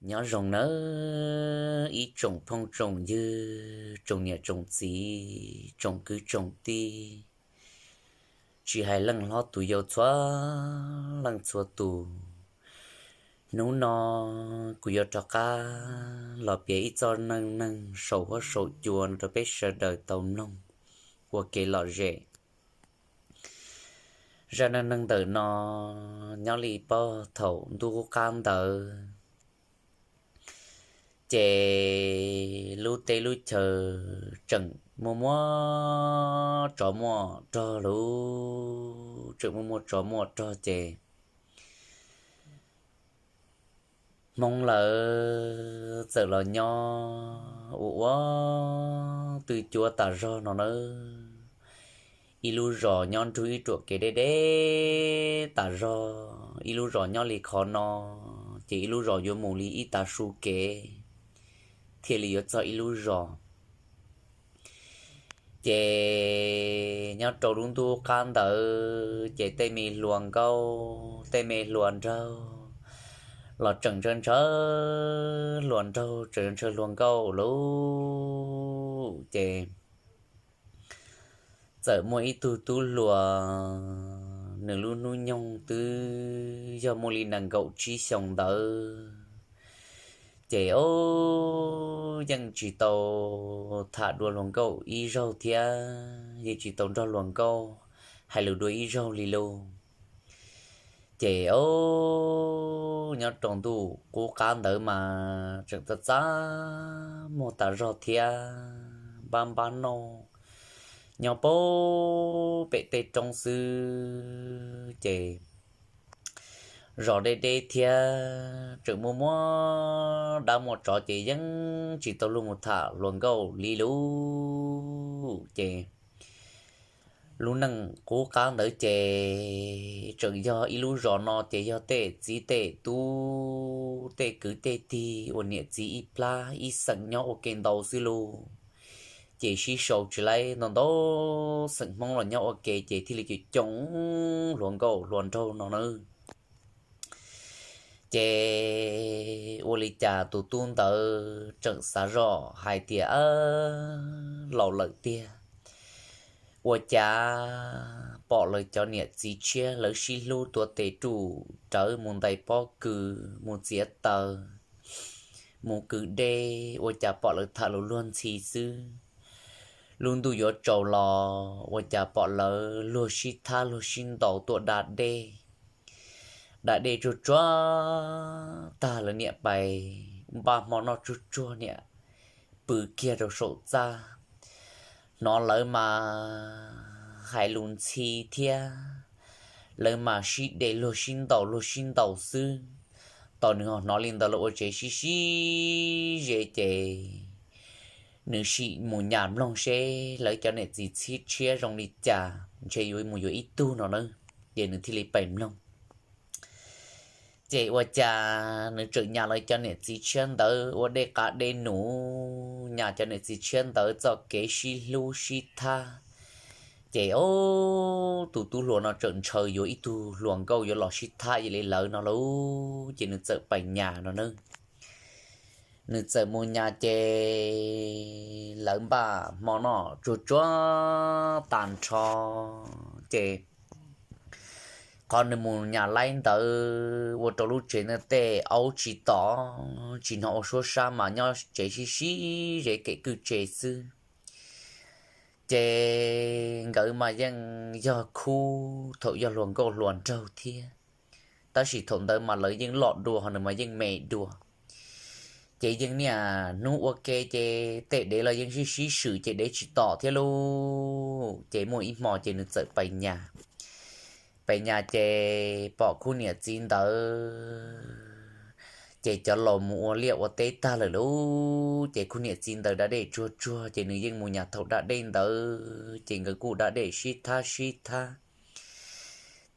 Nyob zoo nawb ib tsoom phooj tsoom ywg, tsoom niam tsoom txiv, tsoom kwv tsoom tij, tsis hais leej hlob tus yau txhua leej txhua tus. Hnub no kuv yuav rov qab los piav ib txoj neej neeg saum huab saum cua no rau peb sawv daws tau mloog ua kev lom zem. Zaj neej neeg ntawm no nyob li puag thaum ntuj qub qab ntawd, ces lub teb lub chaw tseem muaj muaj tsov muaj rog lauj, tseem muaj muaj tsov muaj rog ces Hmoob lawv txawm los nyob ua ua twj cuab tas zog no nawb. Ib lub zos nyob nrug ib ruam kev deb deb tas zog, ib lub zos nyob li qhov no, ces ib lub zos yuav mus li ib tav su kev thiaj li yuav txog ib lub zos. Ces nyob rau lub ntuj qab ntawd ces tej me hluas nkauj tej me hluas nraug los tseem ntshaw ntshaw hluas nraug, tseem ntshaw hluas nkauj lauj. Ces txawm muaj ib tug tub hluas, nws lub hnub nyoog twb yog muaj li nees nkaum tsib xyoos ntawd. Ces ob yeej tsis tau tham dua hluas nkauj ib zaug thiab yeej tsis tau nrog hluas nkauj hais lus dua ib zaug li lauj. Ces ob nyob rau ntuj qub qab ntawd mas tseem txaj txaj muag tas zog thiab npab npab noj nyob puag pem tej roob xwb ces zos deb deb thiab tseem muaj muaj dab muaj tsov ces yeej tsis tau luag mus tham hluas nkauj li lauj. Ces lub neej qub qab ntawd ces tseem yog ib lub zos no ces yog tej txiv tej tub tej kwv tej tij uas niam txiv ib plab ib xeem nyob ua ke ntau xwb lauj. Ces sib sau tsis laib ntau ntau xeem Hmoob los nyob ua ke ces thiaj li coob coob hluas nkauj hluas nraug no nawb. Ces ua li cas tus tub ntawd tseem xav zoj hais tias, Laus lawm tiag, ua cas pom lawv cov niam txiv tshiab lawv sib hlub tuav tes ruj rawv mus ntais pob kws mus txiav taws mus kwv dej, ua cas pom lawv tham lus luag ntxhi xwb. Lub ntuj yuav tsaus los ua cas pom lawv luag sib thab luag sib ntaus tuaj da dej. Da dej tsuag tsuag tag lawv niam pais npaj hmo noj tsuag tsuag niam pw kiag rau saum txaj. Hnov lawv mas hais lus ntxhi thiab, lawv mas sib de luag sib ntaus luag sib ntaus xwb. Tos nws ho hnov li ntawd los ua tsev sib sib ze ces nws sim mus nyas mloog seb lawv cov niam txiv tshiab zoo li cas, ntshe yuav mus yuav ib tug no na, ces nws thiaj li pais mloog. Ces ua cas nws tseem nyas lawv cov niam txiv tshiab ntawd ua dej qav dej num, nyas cov niam txiv tshiab ntawd txoj kev sib hlub sib thab. Ces ob tug tub hluas no tseem ntshaw yuav ib tug hluas nkauj yuav los sib thab ib li lawv no lauj, ces nws txawm pais nyas no na. Nws txawm mus nyas ces lawv npaj hmo noj tsuag tsuag tag nrho ces qhov nws mus nyas laib ntawd ua rau lub tsev ntawd tej aub tsis tom tsis hnov ua suab sab mas nyob tsev sib sib ze kev kwj tse xwb. Ces nkawd mas yeej yog khub thaum yog hluas nkauj hluas nraug thiab, tab sis thaum ntawd mas lawv yeej loj dua ho nws mas yeej me dua. Ces yeej niaj hnub ua ke ces tej dev los yeej sib sib swm ces dev tsis tom thiab lauj. Ces muaj ib hmo ces nws txawm pais nyas, pais nyas ces pom khub niam txiv ntawd ces cov laus mus ua liaj ua teb tag lawm lauj, ces khub niam txiv ntawd da dej tsuag tsuag ces nws yeej mus nyas thaum da dej ntawd ces nkawd kuj da dej sib thab sib thab.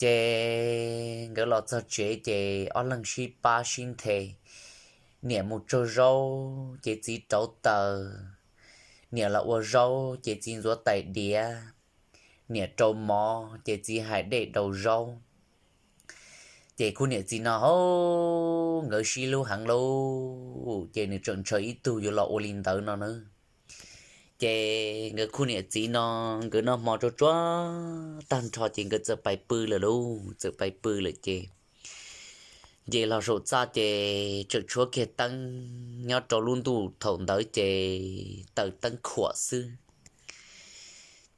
Ces nkawd los txog tsev ces ob leeg sib pab sib nthe, niam mus tsau zaub ces txiv rauv taws, niam los ua zaub ces txiv ntxuav tais diav, niam rau mov ces txiv hais dej rau zaub. Ces khub niam txiv no hauv nkawd sib hlub heev lauj, ces nws tseem ntshaw ib tug yuav los ua li ntawd no na. Ces nkawd khub niam txiv no, nkawd noj hmo tsuag tsuag tag nrho ces nkawd txawm pais pw lawm lauj, txawm pais pw lawm ces nce los saum txaj ces tseem tshuab kiag teeb. Nyob rau lub ntuj thaum ntawd ces taws teeb khuam xwb.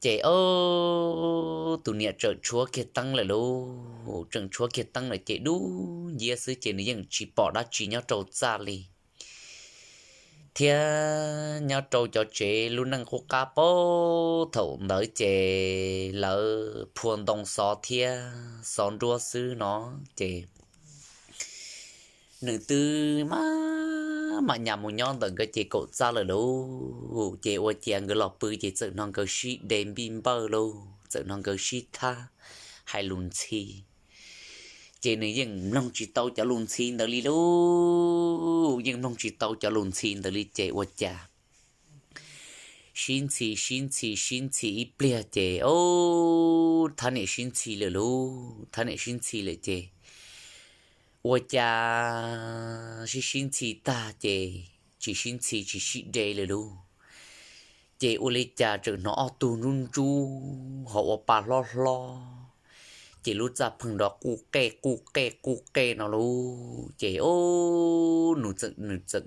Ces ob tus niam tseem tshuab kiag teeb lawm lauj, tseem tshuab kiag teeb lawm ces dub nciab xwb ces nws yeej tsis pom dab tsi nyob rau txaj li. Thiab nyob rau cov tsev lub neej qub qab pab thaum ntawd ces lawv phua ntoo xov thiab xov nruab xwb no ces nws twb maj mam nyas mus nyob ntawm nkawd ces kaum txaj lawm lauj. Ces ua cas nkawd los pw ces txawm hnov nkawd sib de npij npawj lauj, txawm hnov nkawd sib thab hais lus ntxhi. Ces nws yeej mloog tsis tau cov lus ntxhi ntawd li lauj, yeej mloog tsis tau cov lus ntxhi ntawd li ces ua cas sib ntxhi sib ntxhi sib ntxhi ib pliag ces ob thab niam sib ntxhi lawm lauj, thab niam sib ntxhi lawm ces ua cas sib sib ntxhi tag ces tsis sib ntxhi tsis sib de lawm lauj. Ces ua li cas tseem hnov ob tug ntsub ntsub ho ua pa hlob hlob, ces lub txaj pheej nrov quj qej quj qej quj qej no lauj. Ces ob nws txawm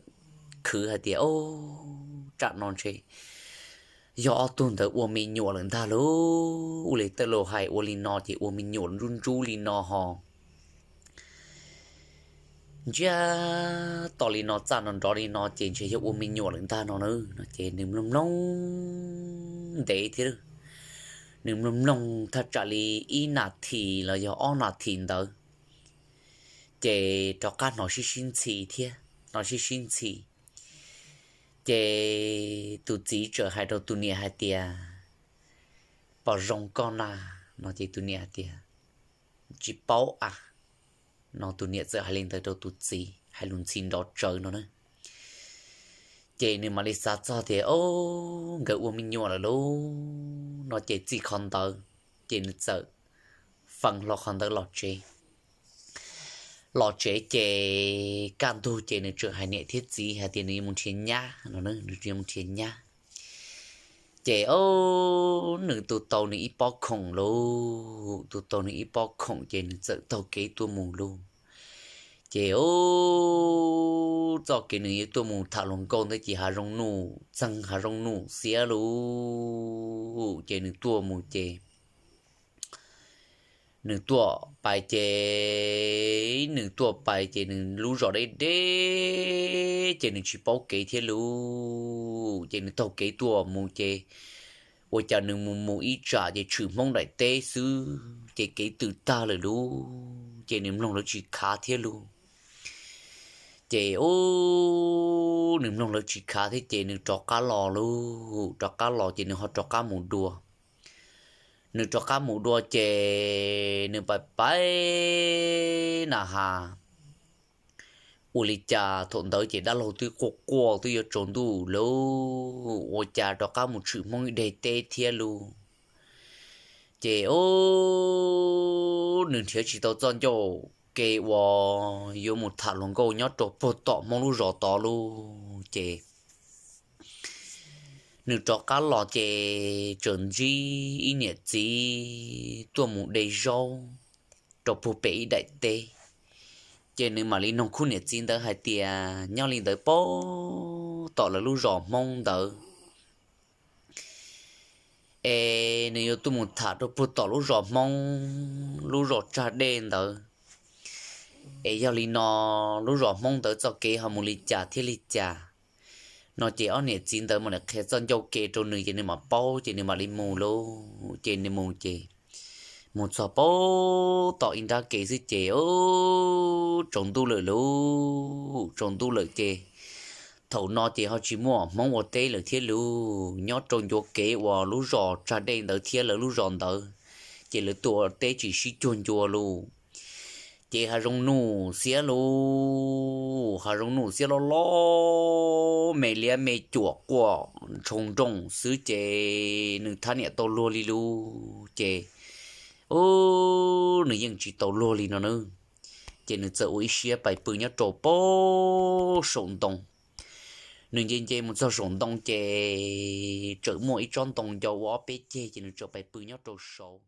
khwv hais tias ob tsam no ntshe yog ob tug ntawd ua me nyuam lawm ntag lauj. Ua li tej laus hais ua li no ces ua me nyuam ntsub ntsub li no ho ntsiag to li no txaj no nrov li no ces ntshe yog ua me nyuam lawm ntag no na. No ces nws mloog mloog ntev thiab, nws mloog mloog thaj tsam li ib nas this los yog ob nas this ntawd ces rov qab hnov sib sib ntxhi thiab, hnov sib sib ntxhi. Ces tus txiv txawm hais rau tus niam hais tias puas zoo koj na? No ces tus niam hais tias tsis paub a. No tus niam txawm hais li ntawd rau tus txiv hais lus ntxhi nrov tsawv no na. Ces nws mam li xav txog tias ob nkawd ua me nyuam lawm lauj. No ces txij qhov ntawd ces nws txawm fees hlo qhov ntawd los tsev. Los tsev ces kaj ntug ces nws tseem hais niam thiab txiv hais tias nws yuav mus nrhiav nyab no, nws yuav mus nrhiav nyab. Ces ob nws tu tau nws ib pob khoom lauj, tu tau nws ib pob khoom ces nws txawm taug kev tuaj mus lauj. Ces ob txoj kev nws yuav tuaj mus tham hluas nkauj ntawd ces hav zoov nuj txeeg hav zoov nuj xiab lauj. Ces nws tuaj mus ces nws tuaj pais ces nws tuaj pais ces nws lub zos deb deb ces nws tsis paub kev thiab lauj. Ces nws taug kev tuaj mus ces ua cas nws mus mus ib tsam ces tshwm Hmoob daim teb xwb ces kev tws tag lawm lauj. Ces nws mloog lawv tsis khav thiab lauj. Ces nws mloog lawv tsis khav thiab ces nws rov qab los lauj, rov qab los ces nws ho rov qab mus dua. Nws rov qab mus dua ces nws pais pais na has ua li cas thaum ntawd ces dab laug twb quaj quaj twb yuav tsaus ntuj lauj, ua cas rov qab mus tshwm Hmoob ib daim teb thiab lauj. Ces ob nws nrhiav tsis tau txoj ncauj ke uas yuav mus tham hluas nkauj nyob rau puag tom Hmoob lub zos tod lauj. Ces nws rov qab los ces tseem ntsib ib niam txiv tuaj mus de zaub rau puag pem ib daim teb. Ces nws mam li nug khub niam txiv ntawd hais tias nyob li ntawd puag tom lawv lub zos Hmoob ntawd es nws yuav tuaj mus tham rau puag tom lub zos Hmoob lub zos tsag dej ntawd. Es yog li no lub zos Hmoob ntawd txoj kev ho mus li cas thiab li cas? No ces ob niam txiv ntawd mam li qhia txoj ncauj ke rau nws ces nws mam paub ces nws mam li mus lauj. Ces nws mus ces mus txog puag tom ib nrab kev xwb ces tsaus ntuj lawm lauj, tsaus ntuj lawm ces thaum no ces ho tsis muaj Hmoob ua teb lawm thiab lauj. Nyob rau ncua kev uas lub zos tsag dej ntawd thiab lawv lub zos ntawd ces lawv tuaj ua teb tsis sib cuag ncua lauj. Ces hav zoov nuj xiab lauj, hav zoov nuj xiab loj loj me liab me cuam quaj ntshoo nrooj xwb ces nws thab niam tau luag li lauj. Ces nws yeej tsis tau luag li no na. Ces nws txawm ua ib siab pais pw nyob rau pem saum ntoo. Nws nce nce mus txog saum ntoo ces txawm muaj ib tsob ntoo ncau ua ob peb ceg ces nws txawm pais pw nyob rau saud.